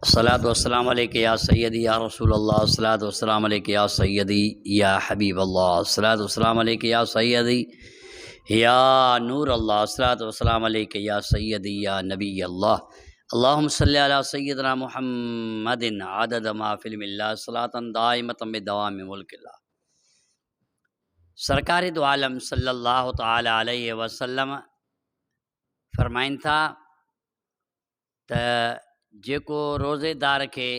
الصلوة والسلام عليك يا سيدي يا رسول الله الصلوة والسلام عليك يا سيدي يا حبيب الله الصلوة والسلام عليك يا سيدي يا نور الله الصلوة والسلام عليك يا سيدي يا نبي الله اللهم صل على سيدنا محمد عدد ما في علم الله صلاة دائمة بدوام ملك الله سرڪار دو عالم صلي الله تعالي عليه وسلم فرمائن ٿا ته جيڪو روزيدار کي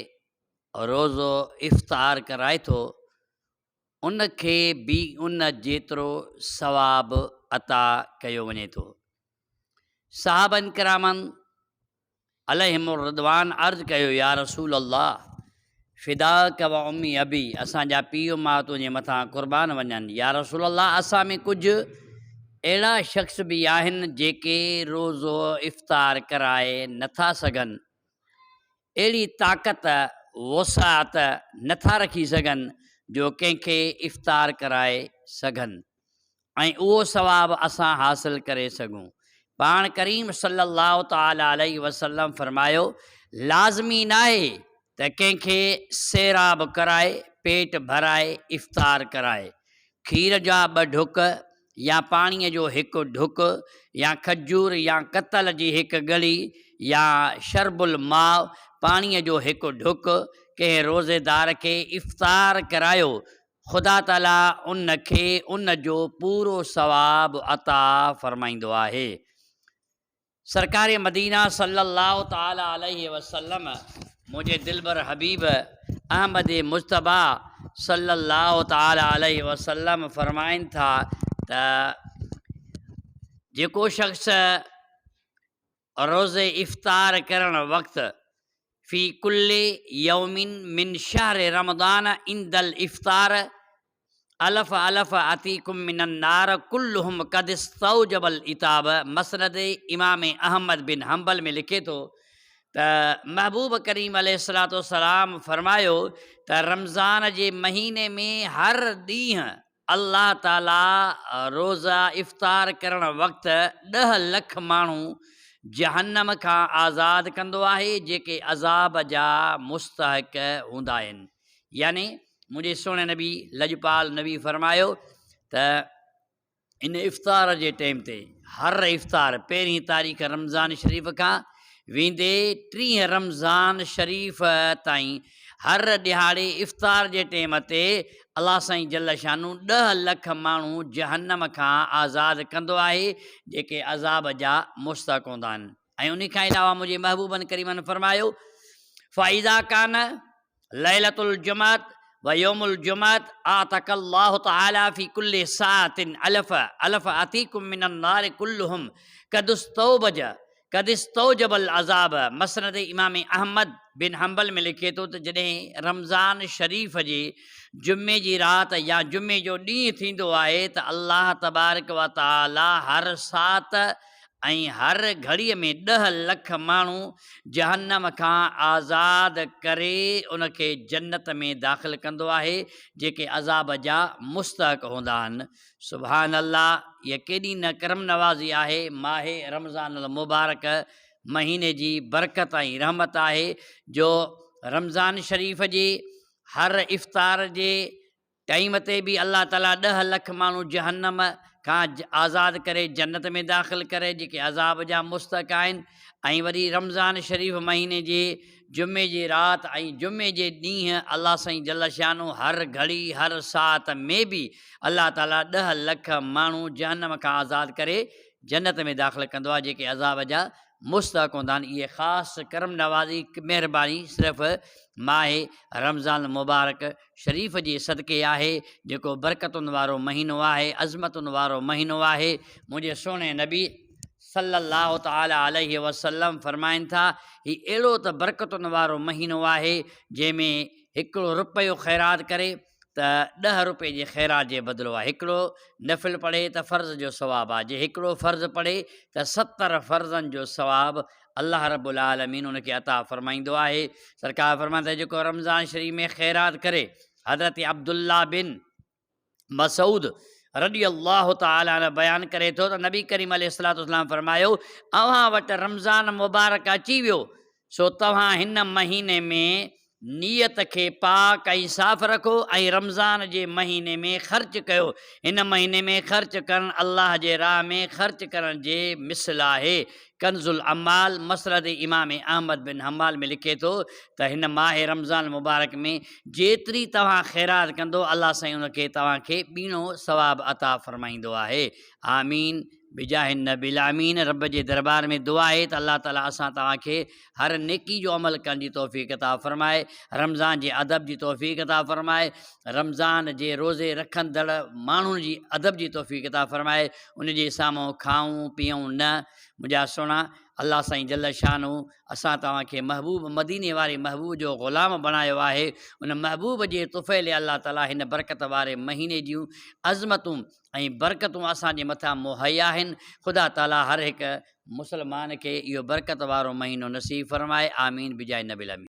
روزو افطار ڪرائي ٿو ان کي به ان جيترو ثواب عطا ڪيو وڃي ٿو. صحابن ڪرامن عليهم الرضوان عرض ڪيو يا رسول الله فداک و امي ابي اسان جا پيء ماء تنهنجي مٿان قربان وڃن يا رسول الله اسان ۾ ڪجهه اهڙا شخص به آهن جيڪي روزو افطار ڪرائي نٿا سگهن اهڙي طاقت وسعت نٿا رکي سگهن جو ڪنهن کي افطار ڪرائي سگهن ۽ اهو ثواب اسان حاصل ڪري سگهون. پاڻ ڪريم صلّي الله تعالٰي عليه وسلّم فرمايو، لازمي ناهي ته ڪنهن کي سيراب ڪرائي، پيٽ ڀرائي، افطار ڪرائي. کير جا ٻه ڍڪ يا پاڻيء جو هڪ ڍڪ يا کجور يا ڪتل جي هڪ ڳڙي يا شرب الماء، پاڻيء جو هڪ ڍڪ، ڪنهن روزيدار کي افطار ڪرايو خدا تعاليٰ ان کي ان جو پورو ثواب عطا فرمائيندو آهي. سرڪار مدينه صلّي الله تعالٰي عليه وسلّم منهنجي دلبر حبيب احمد مجتبيٰ صلّي الله تعالٰي عليه وسلّم فرمائن ٿا ته جيڪو شخص روزي افطار ڪرڻ وقت في ڪل يوم من شهر رمضان عند الافطار الف الف عتيق من النار كلهم قد استوجب العتاب مسند امام احمد بن حنبل ۾ لکي ٿو ته محبوب ڪريم عليه الصلوة والسلام فرمايو ته رمضان جي مهيني ۾ هر ڏينهن الله تعاليٰ روزه افطار ڪرڻ وقت ڏهه لک ماڻهو جهنم کان آزاد ڪندو آهي جيڪي عذاب جا مستحق هوندا آهن يعني منهنجي سهڻي نبي لڄپال نبي فرمايو ته ان افطار جي ٽيم تي هر افطار پهرين تاريخ رمضان شريف کان ويندي ٽيهه رمضان شريف تائين هر ڏهاڙي افطار جي ٽيم تي الله سائين جل شانه ڏهه لک ماڻهو جهنم کان آزاد ڪندو آهي جيڪي عذاب جا مستحق هوندا آهن ۽ انهي کان علاوه منهنجي محبوبن ڪريمن فرمايو فاذا ڪان ليلة الجمعة ويوم الجمعة اعتق الله تعالى في كل ساعة الف الف عتيق من النار كلهم قد استوبج قد استوجب العذاب مسند امام احمد بن حنبل ۾ لکي ٿو ته جڏهن رمضان شريف جي جمعي جي رات يا جمعي جو ڏينهن ٿيندو آهي ته الله تبارڪ و تعالي هر ساعت ۽ هر گهڙيء ۾ ڏهه لک ماڻهو جهنم کان آزاد ڪري ان کي جنت ۾ داخل ڪندو آهي جيڪي عذاب جا مستحق هوندا آهن. سبحان الله هيء ڪيڏي نه ڪرم نوازي آهي ماهه رمضان المبارڪ مهيني جي برڪت ۽ رحمت آهي جو رمضان شريف جي هر افطار جي ٽائيم تي به الله تعاليٰ ڏهه لک ماڻهو جهنم کان آزاد ڪري جنت ۾ داخل ڪري جيڪي عذاب جا مستحق آهن ۽ وري رمضان شريف مهيني جي جمعي جي رات ۽ جمعي جي ڏينهن الله سائين جل شانه هر گهڙي هر ساعت ۾ به الله تعاليٰ ڏهه لک ماڻهو جهنم کان آزاد ڪري جنت ۾ داخل ڪندو آهي جيڪي عذاب جا مستحق هوندا آهن اهي خاص ڪرم نوازي مهرباني صرف ماهه رمضان المبارڪ شريف جي صدقي آهي، جيڪو برڪتن وارو مهينو آهي، عظمتن وارو مهينو آهي، منهنجي سهڻي نبي صلّي الله تعالٰي عليه وسلّم فرمائن ٿا، هي اهڙو ته برڪتن وارو مهينو آهي، جنهن ۾ هڪڙو رپيو خيرات ڪري ته ڏهه رپئي جي خيرات جي بدلو آهي، هڪڙو نفل پڙهي ته فرض جو ثواب آهي، جي هڪڙو فرض پڙهي ته ستر فرضن جو ثواب الله رب العالمين ان کي عطا فرمائيندو آهي. سرڪار فرمائن ٿا جيڪو رمضان شريف ۾ خيرات ڪري حضرت عبدالله بن مسعود رضي الله تعالٰي عنه بيان ڪري ٿو ته نبي ڪريم عليه الصلوة والسلام فرمايو اوهان وٽ رمضان مبارڪ اچي ويو. سو توهان هن مهيني ۾ نيت کي پاڪ ۽ صاف رکو ۽ رمضان جي مهيني ۾ خرچ ڪيو. هن مهيني ۾ خرچ ڪرڻ الله جي راهه ۾ خرچ ڪرڻ جي مثل آهي. ڪنز العمال مسند امام احمد بن حنبل ۾ لکي ٿو ته هن ماهه رمضان المبارڪ ۾ جيتري توهان خيرات ڪندو الله سائين ان کي توهان کي ٻيڻو ثواب عطا فرمائيندو آهي. آمين. بجاه النبي الامين رب جي دربار ۾ دعا آهي ته الله تعالي اسان توهان کي هر نيڪي جو عمل ڪرڻ جي توفيق عطا فرمائي رمضان جي ادب جي توفيق عطا فرمائي رمضان جي روزي رکندڙ ماڻهن جي ادب جي توفيق عطا فرمائي ان جي سامهون کائون پيئون نه منهنجا سهڻا الله سائين جل شانه اسان توهان کي محبوب مديني واري محبوب جو غلام بڻايو آهي ان محبوب جي طفيل الله تعالي هن برڪت واري مهيني جون عظمتون ۽ برڪتون اسان جي مٿان مهيا آهن خدا تعالي هر هڪ مسلمان کي اهو برڪت وارو مهينو نصيب فرمائي آمين بجاء نبي الامين.